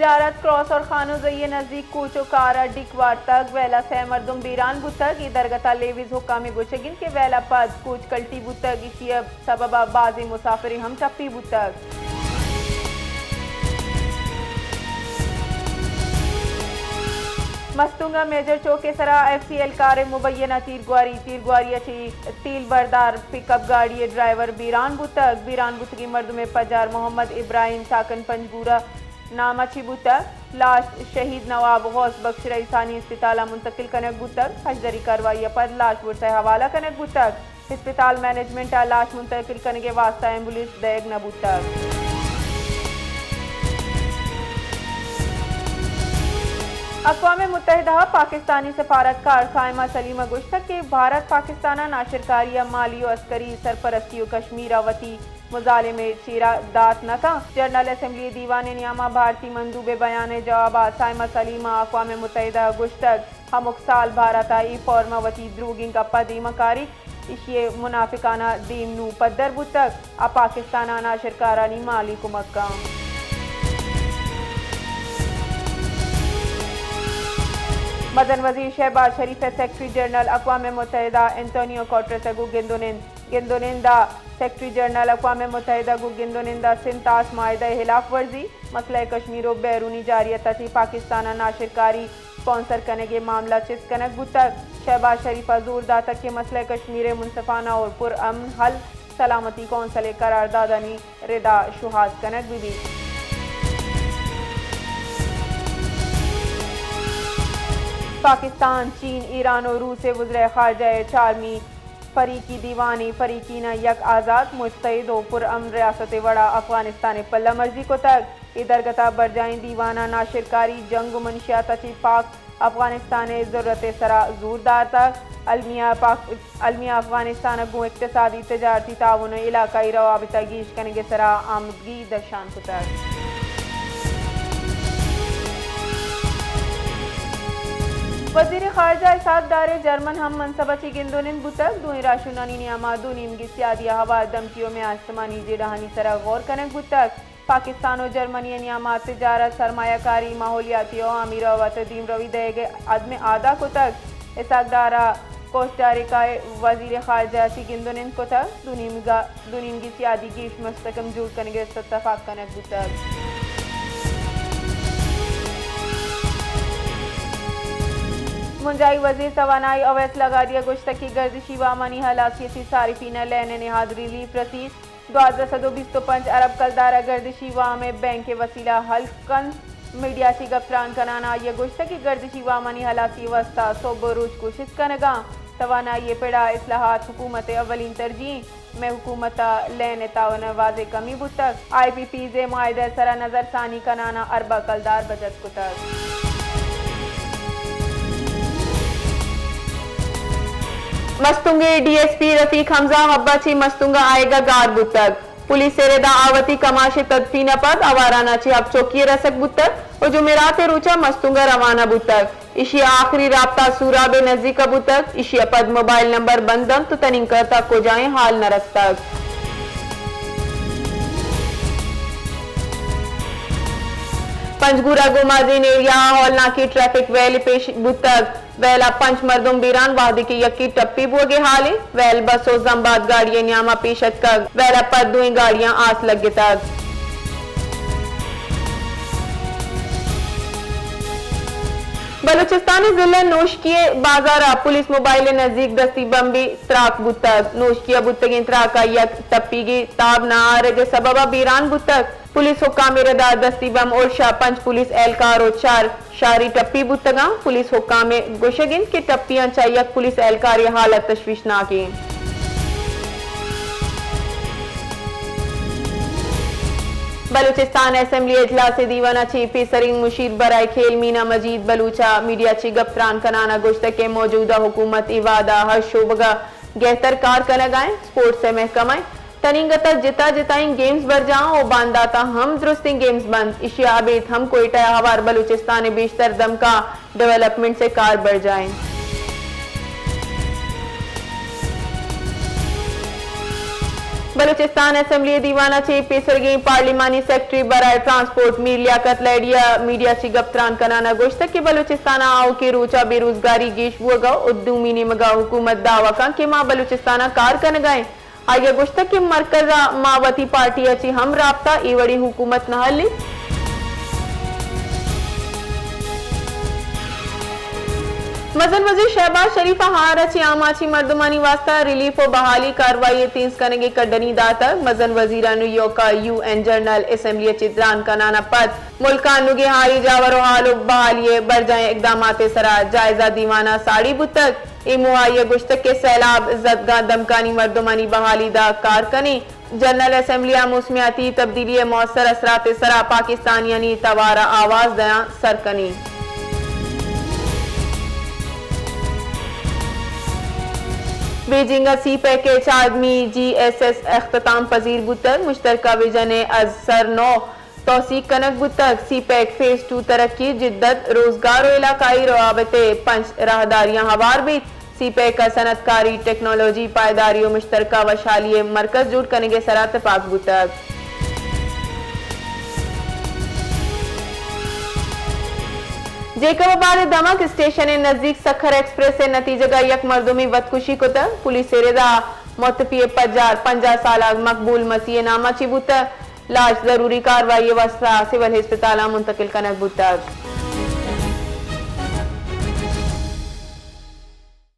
تجارت کراس اور خانوزئی ءِ نزیک کوچ و کار ءَ ڈیک وارتگ، ویل ءَ سئے مردم بیران بوتگ۔ اے درگت ءَ لیویز حکام ءِ گوشگ انت کہ ویل ءَ پد کوچ کلٹی بوتگ، ایشی ءِ سبب ءَ بازیں مسافرے ہم ٹپی بوتگ۔ مستونگ ءَ میجر چوک ءِ سرا ایف سی اہلکار ءِ مبینہ تیرگواری، تیرگواری ءَ چہ تیل بردار پک اپ گاڑی ءِ ڈرائیور بیران بوتگ۔ بیران بوتگیں مردم ءِ پجار محمد ابراہیم ساکن پنجگور ءِ نام ءَ چہ بوتگ۔ لاش شہید نواب غوث بخش رئیسانی اسپتال ءَ منتقل کنگ بوتگ۔ ہژدری کاروائی ءَ پد لاش بورس ءِ حوالہ کنگ بوتگ۔ اسپتال مینجمنٹ ءَ لاش منتقل کنگ ءِ واستہ ایمبولینس دئیگ نہ بوتگ۔ اقوام متحدہ ءِ پاکستانی سفارتکار صائمہ سلیم ءَ گوشتگ کہ بھارت پاکستان ءَ ناشرکاری ءَ مالی و عسکری سرپرستی و کشمیر ءَ وتی مظالم ءِ چیرا دات نہ کنت۔ جنرل اسمبلی ءِ دیوان ءِ نیام ءَ بھارتی مندوب ءِ بیان ءِ جواب ءَ صائمہ سلیم ءَ اقوام متحدہ ءَ گوشتگ، ہمک سال بھارت ءَ اے فورم ءَ وتی دروگیں گپ ءَ دیم ءَ کاریت، ایشی ءِ منافقانہ دیم نوں پدر بوتگ ءُ پاکستان ءَ ناشرکارانی مالی کمک کنت۔ مزن وزیر شہباز شریف ءِ سیکرٹری جنرل اقوام متحدہ انتونیو کوٹرس ءَ گوں گند ءُ نند۔ گند ءُ نند ءَ سیکرٹری جنرل اقوام متحدہ گوں گند ءُ نند ءَ سنتاس معاہدہ ءِ ہلاف ورزی، مسئلہ کشمیر ءُ بیرونی جارحیت ءَ چہ پاکستان ءَ ناشرکاری اسپانسر کنگ ءِ معاملہ چست کنگ بوتگ۔ شہباز شریف ءَ زور داتگ کہ مسئلہ کشمیر ءِ منصفانہ اور پر امن حل سلامتی کونسل ءِ قراردادانی ردا شوہاز کنگ بہ بیت۔ پاکستان، چین، ایران ءُ روس ءِ وزرائے خارجہ ءِ چارمی فریقی دیوان ءِ فریقین ءَ یک آزات، متحد ءُ پرامن ریاست ءِ وڑا افغانستان ءِ پلہ مرزی کتگ۔ اے درگت ءَ برجاہیں دیوان ءَ ناشرکاری، جنگ ءُ منشیات ءَ چہ پاک افغانستان ءِ ضرورت ءِ سرا زور داتگ۔ المیہ پاک، المیہ افغانستان ءَ گوں اقتصادی، تجارتی تعاون ءُ علاقائی روابط ءَ گیش کنگ ءِ سرا آمدگی درشان کتگ۔ وزیر خارجہ اسحاق ڈار ءِ جرمن ہم منصب ءَ چہ گند ءُ نند بوتگ۔ دوئیں راہشونانی نیام ءَ دو نیمگی سیادی ءَ ہوار دمکی ءُ مئے آستمانی جیڑہانی سرا غور کنگ بوتگ۔ پاکستان ءُ جرمنی ءِ نیام ءَ تجارت، سرمایہ کاری، ماحولیاتی ءُ آمی روابط ءَ دیمروی دئیگ ءِ عزم اعادہ کتگ۔ اسحاق ڈار ءَ کوسٹاریکا ءِ وزیر خارجہ ءَ چہ گند ءُ نند کتگ۔ دو نیمگا، دو نیمگی سیادی گیش مستحکم جوڑ کنگ ءِ سرا تفاق کنگ بوتگ۔ بنجاہی وزیر توانائی اویس لغاری ءَ گوشتگ کہ گردشی وامانی ہلاسی ءَ چہ صارفین ءَ لین ءِ نہاد ریلیف رسیت۔ دوازدہ سد ءُ بیست ءُ پنچ ارب کلدار ءَ گردشی وام ءَ بینک ءِ وسیلہ ہلک کنت۔ میڈیا ءَ چہ گپ تران کنان ءَ آئی ءَ گوشتگ کہ گردشی وامانی ہلاسی ءِ واستہ سہب ءُ روچ کوشست کنگ ءَ آں۔ توانائی ءِ پڑ ءَ اصلاحات حکومت ءِ اولین ترجیح اِنت۔ مئے حکومت ءَ لین ءِ تعاون ءَ واضح کمی بوتگ۔ آئی پی پیز ءِ معاہدہ ءِ سرا نظر ثانی کنان ءَ ارباں کلدار بچت کتگ۔ مستونگ ءِ ڈی ایس پی رفیق حمزہ حب ءَ چہ مستونگ ءَ آیگ ءَ گار بوتگ۔ پولیس ءِ رد ءَ آ وتی کماش ءِ تدفین ءَ پد آواران ءَ چہ حب چوکی ءَ رسگ بوتگ ءُ جمعرات ءِ روچ ءَ مستونگ ءَ روانہ بوتگ۔ ایشی ءِ آخری رابطہ سوراب ءِ نزیک ءَ بوتگ۔ ایشی ءَ پد موبائل نمبر بند اَنت ءُ تنیگتا کجائیں حال نہ رستگ۔ پنجگور ءِ گومازین ایریا ءَ ہولناکیں ٹریفک ویلے پیش بوتگ۔ ویل ءَ پنچ مردم بیران، وہدے کہ یکے ٹپی بوگ ءِ حال اِنت۔ ویل بس ءُ زمباد گاڑی ءِ نیام ءَ پیش اتکگ۔ ویل ءَ پد دوئیں گاڑیاں آس لگتگ۔ بلوچستان ءِ ضلع نوشکی ءِ بازار ءَ پولیس موبائل ءِ نزیک دستی بمبے تراک بوتگ۔ نوشکی ءَ بوتگیں تراک ءَ یک ٹپیگے تاب نہ آرگ ءِ سبب ءَ بیران بوتگ۔ پولیس حکام ءِ رد ءَ دستی بم ارش ءَ پنچ پولیس اہلکار ءُ چار شاری ٹپی بوتگ اَنت۔ پولیس حکام ءِ گوشگ اِنت کہ ٹپیاں چہ یک پولیس اہلکارے ءِ حالت تشویشناک اِنت۔ بلوچستان اسمبلی ءِ اجلاس ءِ دیوان ءَ چہ پیسریں مشیر برائے کھیل مینا مجید بلوچ ءَ میڈیا ءَ چہ گپ تران کنان ءَ گوشتگ کہ موجودہ حکومت ءِ وہد ءَ ہر شعبگ ءَ گہتر کار کنگ ءَ اِنت، اسپورٹس ءِ محکمہ ءِ تنیگت ءَ جتا جتائیں گیمز برجاہ اَنت ءُ باندات ءَ ہم درستیں گیمز بنت۔ ایشی ءَ ابید ہم کوئٹہ ءَ ہوار بلوچستان ءِ بیشتر دمگاں ڈویلپمنٹس ءِ کار برجاہ اِنت۔ بلوچستان اسمبلی ءِ دیوان ءَ چہ پیسرگیں پارلیمانی سیکرٹری برائے ٹرانسپورٹ میر لیاقت لہڑی ءَ میڈیا چہ گپ تران کنان ءَ گوشتگ کہ بلوچستان ءَ آؤکیں روچ ءَ بے روزگاری گیش بوگ ءَ ءُ دومی نیمگ ءَ حکومت دعوی کنت کہ ما بلوچستان ءَ کار کنگ ءَ ایں۔ آئی ءَ گوشتگ کہ مرکز ءَ ما وتی پارٹی ءَ چہ ہم رابطہ، اے وڑیں حکومت نہ ہلیت۔ مزن وزیر شہباز شریف ءَ ہار ءَ چہ آماچی مردمانی واستہ ریلیف ءُ بحالی کاروائی ءِ تیز کنگ ءِ کڈنی داتگ۔ مزن وزیر ءَ نیویارک ءَ یو این جنرل اسمبلی ءَ چہ تران کنان ءَ پد ملک ءَ انوگیں ہاری جاور ءُ ہال ءُ بحالی ءِ برجاہیں اقدامات ءِ سرا جائزہ دیوان ءَ ساڑی بوتگ۔ اے موہ ءَ آئی ءَ گوشتگ کہ سیلاب زدگاں دمکانی مردمانی بحالی ءِ داں کار کنیں۔ جنرل اسمبلی ءَ موسمیاتی تبدیلی ءِ مؤثر اثرات ءِ سرا پاکستانیانی توار ءَ آواز دیان سر کنیں۔ بیجنگ ءَ سی پیک ءِ چارمی جی ایس ایس اختتام پذیر بوتگ۔ مشترکہ ویژن ءَ از سر نو توثیق کنگ بوتگ۔ سی پیک فیز ٹو ترقی، جدت، روزگار ءُ علاقائی روابط ءِ پنچ راہداریاں ہوار بیت۔ سی پیک ءَ صنعت کاری، ٹیکنالوجی، پائیداری ءُ مشترکہ وشحالی ءِ مرکز جوڑ کنگ ءِ سرا تپاک بوتگ۔ جیکب آباد ءِ دمگ اسٹیشن ءِ نزیک سکھر ایکسپریس ءِ نتیجگ ءَ یک مردمے وتکشی کتگ۔ پولیس ءِ رد ءَ متوفی ءِ پجار پنجاہ سالگ مقبول مسیح ءِ نام ءَ چہ بوتگ۔ لاش ضروری کاروائی ءِ واستہ سول ہسپتال ءَ منتقل کنگ بوتگ۔